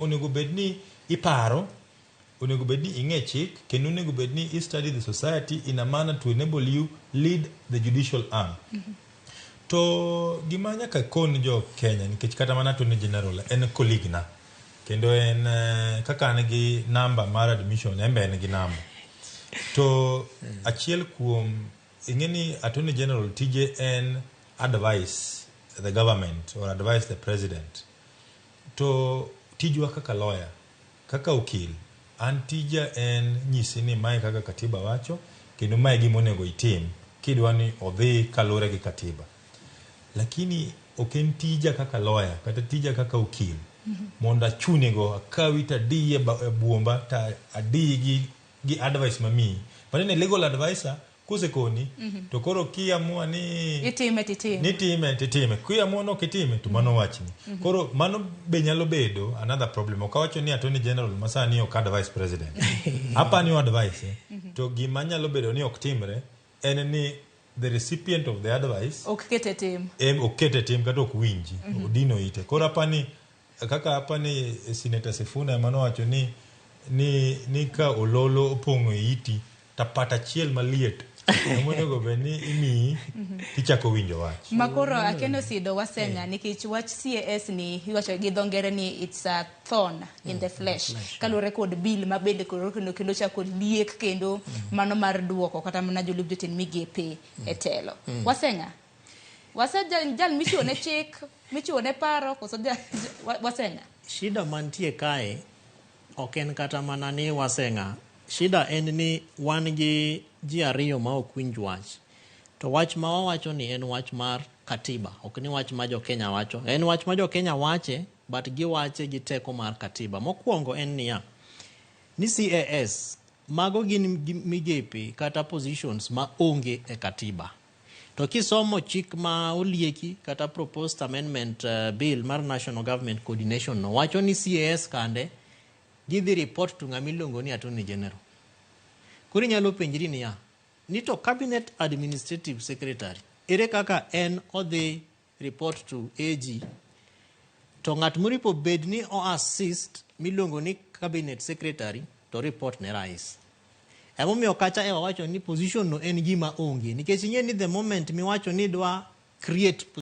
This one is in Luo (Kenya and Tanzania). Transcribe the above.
Onego bed ni iparo, onego bed ni ing'e chik, kendo onego bed ni i study the society in a manner to enable you lead the judicial arm. To gima nyaka kon jo Kenya, nikech kata mana Attorney General en colleague na, kendo en kaka an gi namba mar admission, en be en gi namba. To achiel kuom ing'e ni Attorney General tije en advise the government or advise the president. To tijwa kaka lawyer, kaka okil, an tija en nyisi ni mae kaka katiba wacho kendo mae gima onego itim kidwa ni odhi kaluwore gi katiba. Lakini ok en tija kaka lawyer kata tija kaka okil mondo achunigo akawi tadiyi e buomba ta adiyi gi advice mamiyi. Maneno legal advisor kosekoni to koro kiamua ni itime titime. Nitime titime, kiamua ni ok itime to mano wachni. Koro mano be nyalo bedo another problem. Ok awacho ni Attorney General masani ok advise president, apani o advise to gima nyalo bedo ni ok timre en ni the recipient of the advice ok kete tim. Em ok kete tim kata ok winji, odino ite. Koro apani kaka apani Senator Sifuna ema nowacho ni ka ololo opong'o e iti tapat achiel maliet emonego bed ni imiyi tichako winjo wach. Makoro akeno sido waseng'a nikech wach CAS ni iwacho gi dho ngere ni it's a thorn in the flesh, kaluwore kod bill ma bende koro kendo chako liek kendo mano mar duoko kata mana jolup jotend migepe e telo. Waseng'a wase jal michiwo ne chik, michiwo ne paro koso waseng'a? Shida mantie kae ok en kata mana ni waseng'a. Shida en ni wan gi ji ariyo ma ok winj wach. To wach ma wawacho ni en wach mar katiba, ok ni wach ma jo Kenya wacho. En wach ma jo Kenya wache, but giwache gi teko mar katiba. Mokwongo en niya, ni CAS mago gin migepe kata positions ma onge e katiba. To kisomo chik ma olieki kata proposed amendment bill mar National Government Coordination no wacho ni CAS kande gidhi report to ng'ama iluongo ni Attorney General. Koro inyalo penjri niya, ni to Cabinet Administrative Secretary ere kaka en odhi report to AG to ng'at moripo bed ni o assist miluongo ni Cabinet Secretary to report ne rais. Emomiyo kacha e wawacho ni position no en gima onge nikech ing'e ni the moment miwacho ni idwa create